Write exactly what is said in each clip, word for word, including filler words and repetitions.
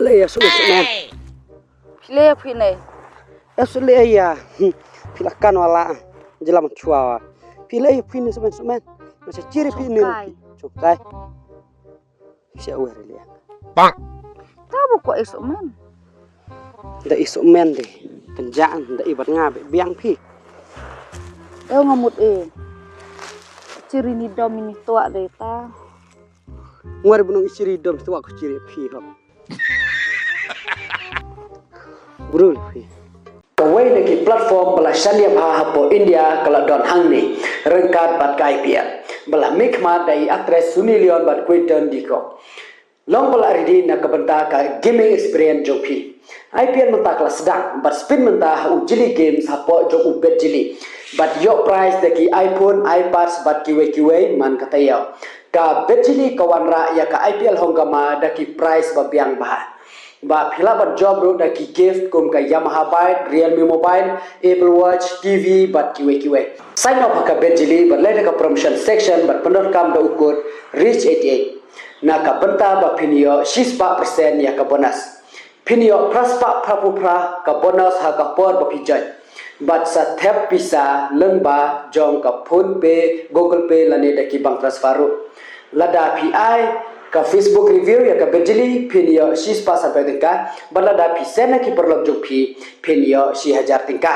Leh ïa shu shu ne. Phi leh ïa phi ne. Ïa shu leh ïa. Hmm. Phi la kan wala. Jela man chwa wa. Phi leh ïa phi ne semen semen. Masa chiri phi ne. Chokai. Chokai. Phi sha wer leh. Bang. Ta bu ko isomen. Da isomen de. Kenjan da ibat nga be biang phi. Eo nga mut e. Chiri ni dom ini tuak de ta. Ngwar bunung i chiri dom tuak ko chiri phi hok. Brul phi. Kawei na ki platform ba la shaniah bha hapoh India ka la don hangne, ryngkat bad ka I P L ba la mih khmat da i actress Sunny Leone bad Quinton de Kock. Long ba la ready na ka bynta ka gaming experience jong phi. I P L mynta ka la sdang bad spin mynta ha u Jili Games hapoh jong u Betjili. Bad ïoh prize da ki iPhone, iPads bad kiwei kiwei man ka taïew. Ka Betjili ka wanrah ïa ka I P L Hongkama da ki prize ba biang bha. Ba phi lah ban jop ruh da ki gift kum ka Yamaha bike, Realme mobile, Apple Watch, T V bad kiwei kiwei. Sign up ha ka Betjili bad leit ha ka promotion section bad pyndonkam da u code rich eighty eight. Na ka bynta ba phin ïoh shispah percent ïa ka bonus. Phin ïoh phraspah phraphew phra ka bonus ha ka por ba phi join. Bad sa thep pisa lyngba jong ka PhonePe, Google Pay lane da ki bank transfer ruh. Lada phi ai ka Facebook review ïa ka Betjili phin ïoh shispah sanphew tyngka. Bad lada phi send na ki paralok jong phi phin ïoh shi hajar tyngka.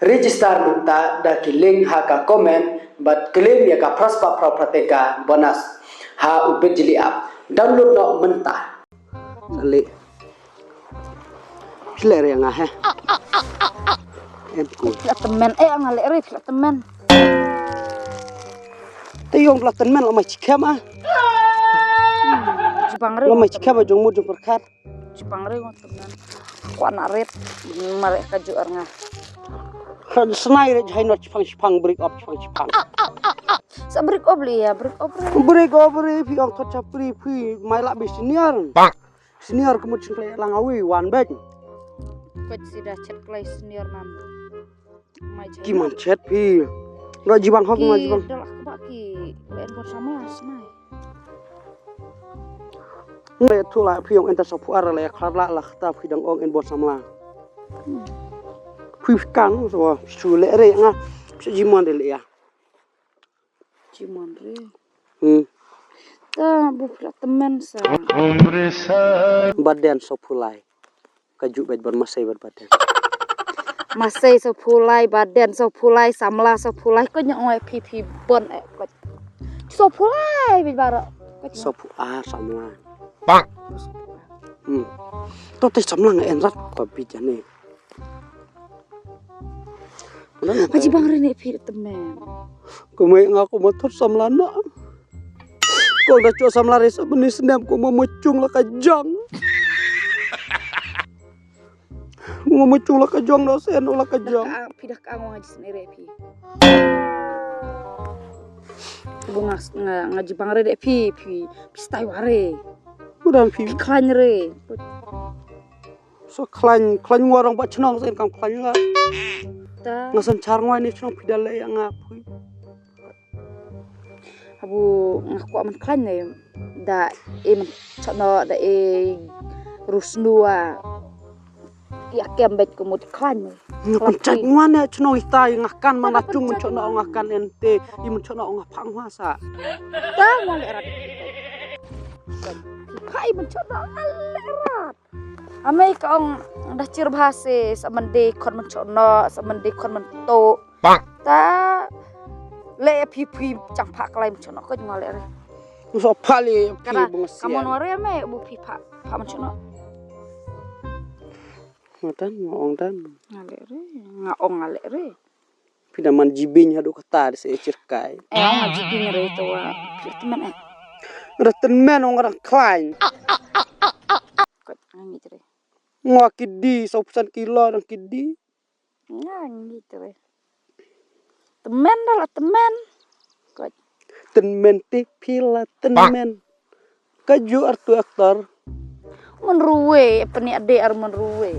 Register mynta da ki link ha ka comment bad claim ïa ka phraspah phraphew phra tyngka bonus ha u Betjili app. Download noh mynta. Sali. Phi leh re nga he. Em ku. Phi la tymmen, eh, nga leh re phi la tymmen. Te ïong phi la tymmen la mai chikem ah. Jibang re. La mai chikem ah jong mut jong pyrkhat. Jibang re nga tymmen. Kwah na ret. Mare ka ju ar nga. Khan snai re jahai not chipang chipang break up chipang chipang. Sa break up li ya, break up re. Break up re phi ong thot chapri phi mai la bi senior. Senior ka mut chingklei lang awi wan bek. Kwet sida chet klei senior nam. Mai jai. Ki man chet phi. Lo jibang hok ma jibang. Dal ak ba ki len bor sama snai. Ngai tu la phi ong enta sa phuar la ya khar la la khata phi dang ong en bor samla. Phi kan so su le re nga. Phi jiman de le ya. Jimon re. Hmm. Ta bu phi la tymmen sa. Baden so phulai. Ka ju bad ban masai bad baden. Masai so phulai, baden so phulai, samla so phulai ko nyong oi phi phi bon eh ko. So phulai bad baro. So phu ah samla. Bang. Hmm. To te samla nga en rat ko bi jane. Ka jibang re ne phi tymmen. Ko mai nga ko ma thot samla na. Ko da cho samla re sa bni snem ko ma mo chung la ka jong. Mo mo chung la ka jong no sen la ka jong. Phi dah ka ngwa jis ne re phi. Bu nga nga jibang re de phi phi phi stai ware. Udan phi. Klan re. So khlaiñ, khlaiñ ngwa rong ba chnong sen kam khlaiñ la. Ta. Nga san char ngwa ni chnong phi da le ya nga phui. Abu nga kwah man khlaiñ ne da e man chono da e rusnua. Ya kem bet ko mut khlaiñ ne. Nga pun chak ngwa ne chnong ita nga kan man la chung man chono nga kan ente i man chono nga phang hwa sa. Ta ngwa le rat. Phai man chono le rat. Amei ka ong da chir bha se sa mande khon man chono sa mande khon man to. Bang. Ta le phi phi chang pha klai man chono ko jong le re. So pha le phi bung se. Ka mon ware me bu phi pha pha man chono. Ngatan nga ong dan. Nga le re nga ong nga le re. Phi da man jibing haduh kata da se chirkai. Eh, ong jibing re to wa. Phi tmen eh. Nga da tymmen, nga dang khlaiñ. Kot, nga ngeit re. Nga kidi, sawphew san kilo dang kidi. Nga ngeit re. Tymmen da la tymmen. Kot. Tymmen te phi la tymmen. Ka ju artu aktor. Mynrue, pynïadei ar mynrue.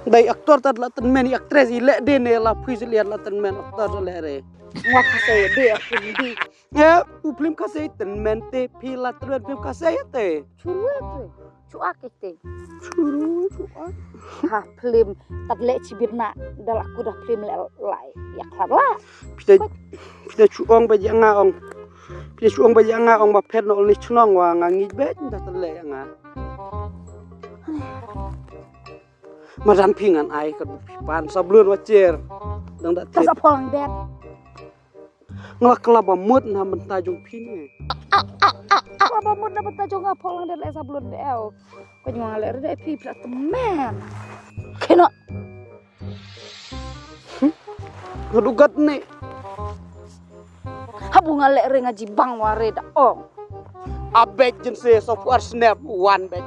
Dei aktor tad la tynmen, i actress i leh de ne la phi siliat la tynmen aktor sa leh re. Nga Khasi de, aku di. Ya, u film Khasi tynmen te phi la tynmen film Khasi te. Churu te. Chuak te. Churu chuak. Ha film tad leh chibir na dal aku da film leh lai. Ya khlad la. Phi te, phi te chuong ba janga ong. Phi te chuong ba janga ong ba phet no ni chnong wa nga ngit be da tad leh nga. Madan phi ngan ai ka phi pan sablun wa cher. Dang da. Ka sa pholang det. Nga la kla ba mut na mynta jong phi ne. Kla ba mut na mynta jong nga pholang det le sablun de ew. Ko jong nga le re de phi pla temen. Kena. Nga dugat ne. Habu nga leh re nga jibang wa re da ong. Abek jin se so puar snap wan bek.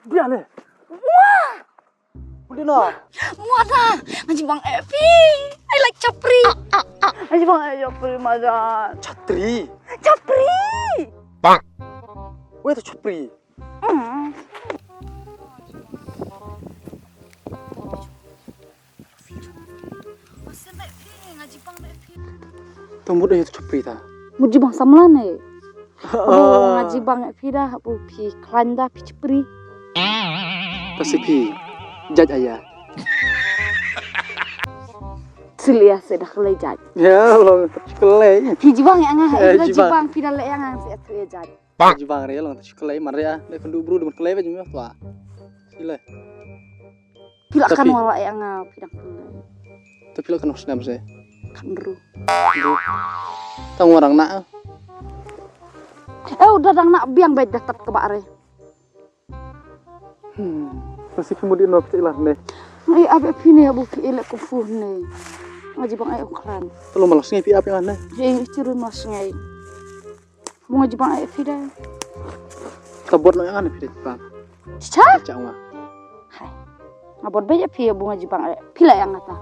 Biang eh. Udah no. Muat ah. Ngaji bang eh phi. I like chapri. Ngaji bang eh chapri madan. Chatri. Chapri. Bang. Weh tu chapri. Hmm. Tang mut ayo tu chapri ta. Mut jibang samla ne. Oh, ngaji bang phi da, bu phi khlaiñ da phi chapri. Pasi phi judge aya. Silia se da khlei judge. Ya, long khlei. Phi jibang ya nga, eh, jibang phi da le ya nga se ya judge. Jibang re long ta shu klei man re ah. Dei kynduh bru dei ban klei ba jingmut twa. Sile. Phi la kan wala ïa nga phi dang klei. Ta phi la kan snem se. Kan bru. Tang warang na. Eh, udah dang na biang bait dah tat ka ba re. Hmm. Pasi phi mudi no phi ilah ne. Ngai abe phi ne abu phi ilek kufu ne. Ngaji bang ai ukran. Telu malas ngai phi ape ne. Hei, ciru malas ngai. Bunga jibang ai phi da. Ka bot no yang ane phi da jibang. Cha? Cha nga. Hai. Nga bot be phi bunga jibang ai. Phi la yang ata.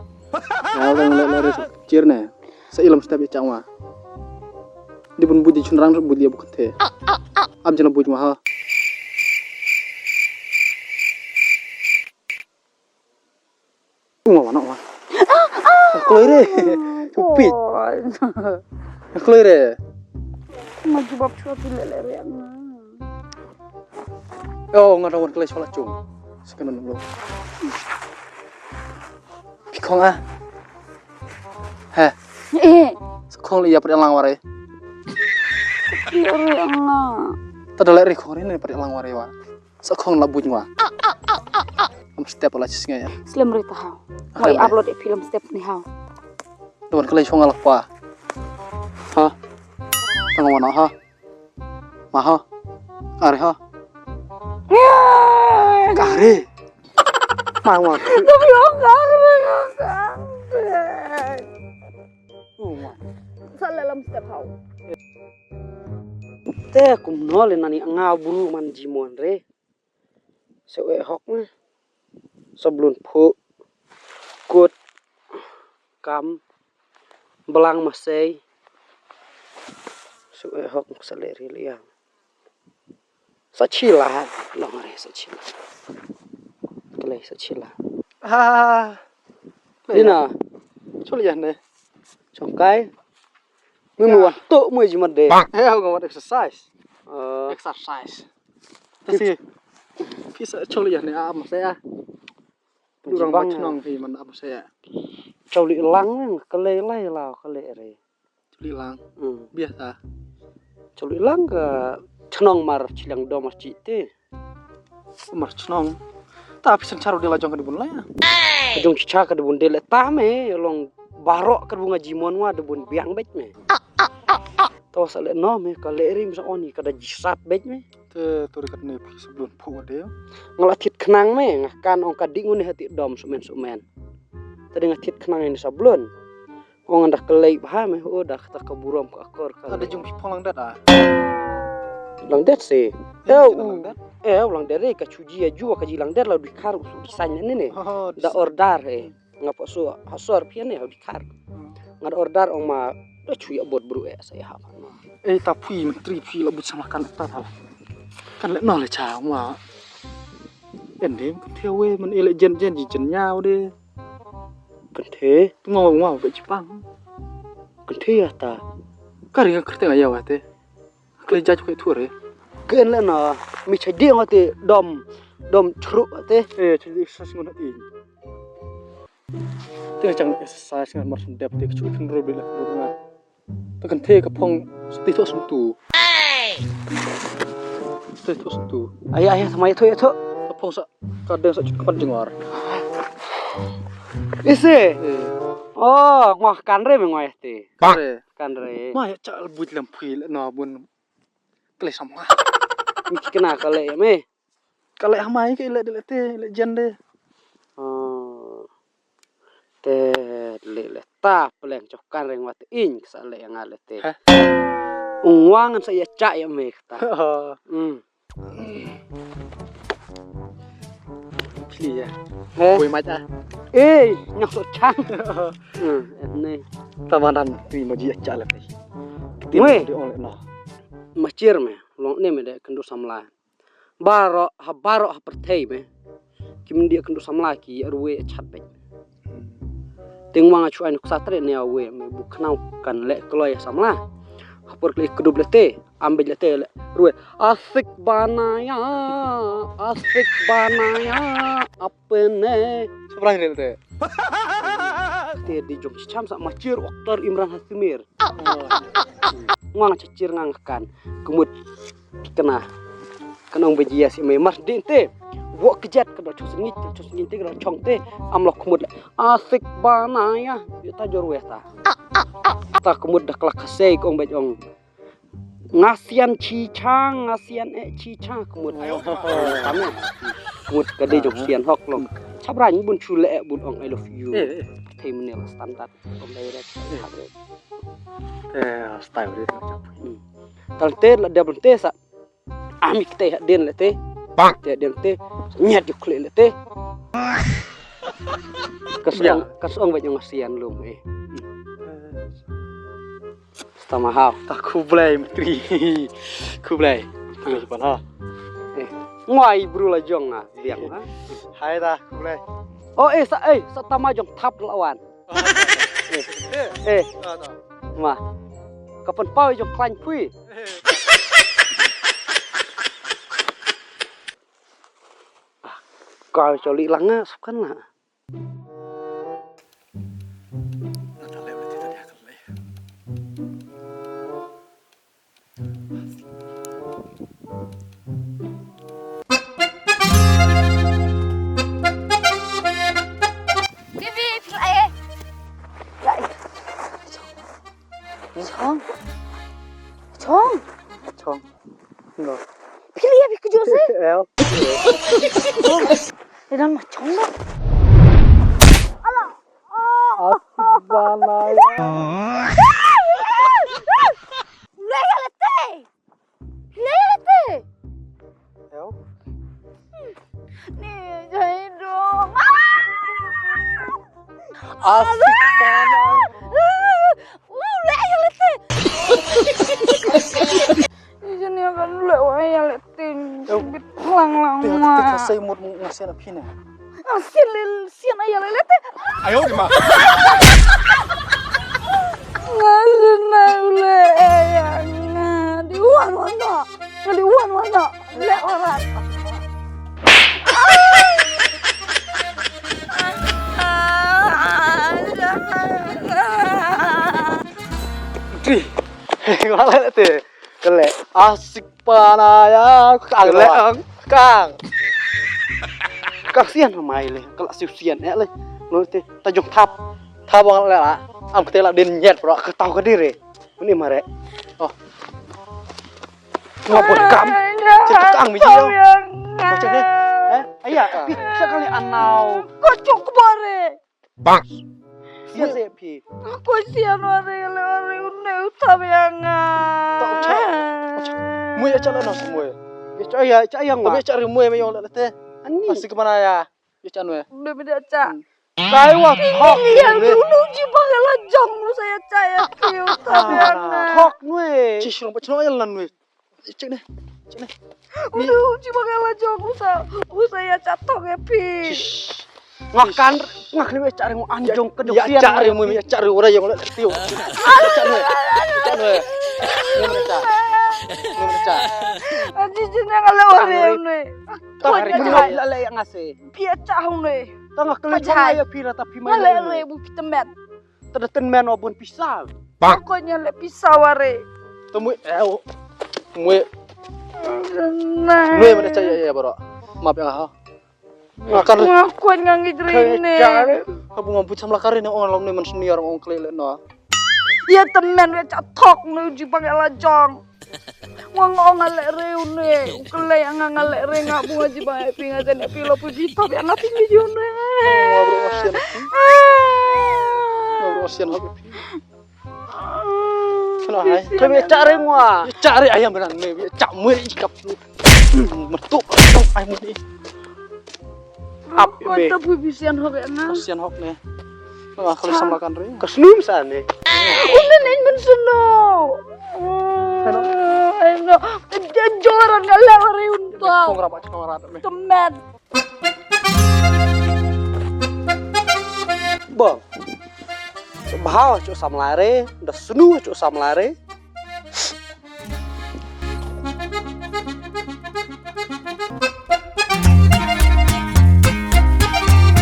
Ya, orang le le ris cir ne. Sa ilam step ya cha nga. Di bun buji chunrang buji bu kete. Am jena buji ma ha. Nga wana wa. Kloi re. Upi. Kloi re. Nga jubab chua phi lele re nga. Oh, nga rawan kloi chua la chung. Sekenan lo. Pi khong ah. He. Eh. Sekhong li ya pret lang ware. Pi re nga. Tada le ri khong ri ne pret lang ware wa. Sa khong la buj ngwa. Am step la chis ngai. Slem re ta hau. Mai upload e film step ni hau. Duan kele chong la kwa. Ha. Tang wana ha. Ma ha. Are ha. Kare. Ma wa. Tapi orang kare. Sa leh lem step hau. Te kumno le nani nga bru man jimon re. Sa wei hok ne. Sa blun phu. Kut. Kam. Blang masei. Sa wei hok sa le ri liang. Sa chila. Long re sa chila. Kale sa chila. Ah. Ina. Chuli ya ne. Chongkai. Mimi wan tu mu jimat de. Eh, aku ngat exercise. Eh. Exercise. Tasi. Pisa chuli ya ne am saya. Durang bang chnong phi man am saya. Chuli lang nang kale lai la kale re. Chuli lang. Hmm. Biasa. Chuli lang ka chnong mar chilang dom mar chi te. Mar chnong. Ta phi san charo de la jong ka de bun la ya. Ka jong cha ka de bun de le ta me long barok ka de bun nga jimon wa de bun biang bek me. To sa le no me ka le rim sa oni ka da jisat bek me. Te to ri kat ne phi sa blun phu de. Nga la thit khnang me nga kan ong ka ding uni hati dom sumen sumen. Te de nga thit khnang ni sa blun. Ong anda kelei bha me ho da kata ka burom ka akor ka. Ada jong phi phong lang dat ah. Lang dat se. Eh, u. Eh, lang dat re ka chuji ya ju ka ji lang dat la di kar u di sign ne ne. Da order eh. Nga pa su ha sor phi ne ha di kar. Nga da order ong ma da chu ya bot bru eh sa ya ha. Eh ta phi menteri phi la but sama kan ta ta. Kan le no le cha ma. En de kan the we man ele jen jen ji jen nya de. Kan the. Tu ngo ngo ba chi pang. Kan the ya ta. Ka ri ka kerte nga ya wa te. Kle ja chu ke thu re. Ken le na mi cha di ngo te dom dom chru te. Eh cha di sa singon ti. Te chang exercise ngan mar sum dep te chu kan ro bi la ro nga. Te kan the ka phong sa ti tho sum tu. Ti tho sum tu. Aya aya thamai tho ya tho. Ka phong sa ka deng sa chut ka pan jingwar. Ise. Eh. Oh, ngwa kan re me ngwa te. Kan re. Kan re. Ma ya cha al buit lam phui le na bun. Kle sama. Mi kena kale ya me. Kale hamai ke le de le te le jen de. Oh. Te le le ta peleng chok kan reng wat ing sa le nga le te. Hah? Ung wang sa ya cha ya me ta. Oh. Hmm. Pli ya. Heh? Koi mai ta. Eh, nyok so chang. Hmm, ne. Tamanan tu ma ji ya cha le te. Weh. Di ong le no. Ma chir me, long ne me de kendu samla. Baroh ha baroh ha pyrthei me. Kim dih kynduh samla ki ruwe chat bek. Ting wang achu ai nuk satre ne awe me bu khnau kan leh kloi samla. Ha por kle kdup lete am bek lete ruwe. Asik banaya, asik banaya, apne. Sabrang lete. Te di jong cham sa machir oktor Imran Hasimir. Ngang chachir ngang kan. Kemut kena. Kena ong bejia si me mar din te. Wok kejat kedo chong sengit, chong sengit te kedo chong te. Am lok kemut le. Asik banaya. Yu ta jor weh ta. Ta kemut dak lak kasei kong bej ong. Ngasian chichang, ngasian eh chichang kemut. Tama. Kemut kade jong sian hok long. Chabran bun chule eh bun ong I love you. Thei menil standard. Ong direct. Eh, style dia tu macam. Tal te la dia bun te sa. Ami kete ha din le te. Te din te. Nyat juk klik le te. Kasong kasong bej ong sian lum eh. Stama hau. Ta khublai menteri. Khublai. Khublai ha. Eh. Ngwai bru la jong ah. Biang ha. Hai ta khublai. Oh eh sa eh sa tama jong thap la wan. Eh. Eh. Ma. Kapan pau jong klan pui. Kau coli langa sap kan la. Bibi, phi la eh. La eh. Chong. Chong. Chong. No. Phi la eh, phi kujur Ew. Ïa don ma chong da. Ala. Asik banai. Leh ïa lade. Leh ïa lade. Ew. Ni jai dong. Asik banai. Uh, leh ïa lade. Ni jani akan leh wei ïa lade. Bit lang lang ma. Te ka sei mut ngan sian ap hi ne. Ngan sian le sian ïa lade. Ayo di ma. Ngan sian le ïa nga. Di wan wan no. Di wan wan no. Le orat. Di. Ngala te. Kele asik pana ya kang le ang kang. Kang sian mai le kele siu sian eh le. Lo te ta jong thap. Thap wang le la. Am kete la din nyet pro ke tau ke dire. Ni mare. Oh. Ngapa kam? Cek kang mi jio. Cek ni. Eh, aya, pi sekali anau. Kocok bare. Bang. Sian se phi. Ko sian ware le ware une utam ïa nga. Ta ucha. Ucha. Mui acha la nas mui. Ya cha ya cha ya. Tapi acha ri mui me yong la te. Ani. Asik mana ya. Ya cha nue. Une me dia cha. Kai wa hok. Ya une ji bang la jong nu saya cha ya phi utam ïa nga. Hok nue. Chi shrong pa chno ya lan nue. Cek ne. Cek ne. Udah uji bakal aja aku sa. Aku saya catok ya pi. Ngah kan ngah kali cak ring anjong ke dok ya sian. Cak ring mu ya cak ring orang yang lek tiu. Cak ne. Cak ne. Ni mana cak? Ni mana cak? Aji jin yang ala orang ni. Tak ring mu la la yang ngasih. Pia cak hong ni. Tengah kali cak ya pi rata pi mai. Ngale re bu pitemet. Tada ten men wa bun pisa. Bang. Ko nya le pisa ware. Temui eh. Mui. Nah. Nui mana caya ya baro. Map ya ha. Makan. Ngakuan ngang idri ne. Abu ngam pucham lakari ne ong lam ne man senior ong kle le no. Ya temen we cha thok ne ji bang la jong. Wa nga ong nga leh re une, u klei nga nga leh re nga bu nga ji ba phi nga jan phi lo pu ji top ya nga phi mi ji une. Nga bro kasian. Nga bro kasian ha phi. Kena hai. Kami cak re ngwa. Cak re ayam beran me, cak mui ikap. Metuk ai mui. Ap ko ta pui bisian hok ya nga. Kasian hok ne. Nga kali sama kan re. Ka snu sa ne. Unden en men snu. Hello. Ai no. Dia joran nga lewat re unta. Kong rapat kong rat me. Temen. Bang. Bha chu samla re, da snu chu samla re.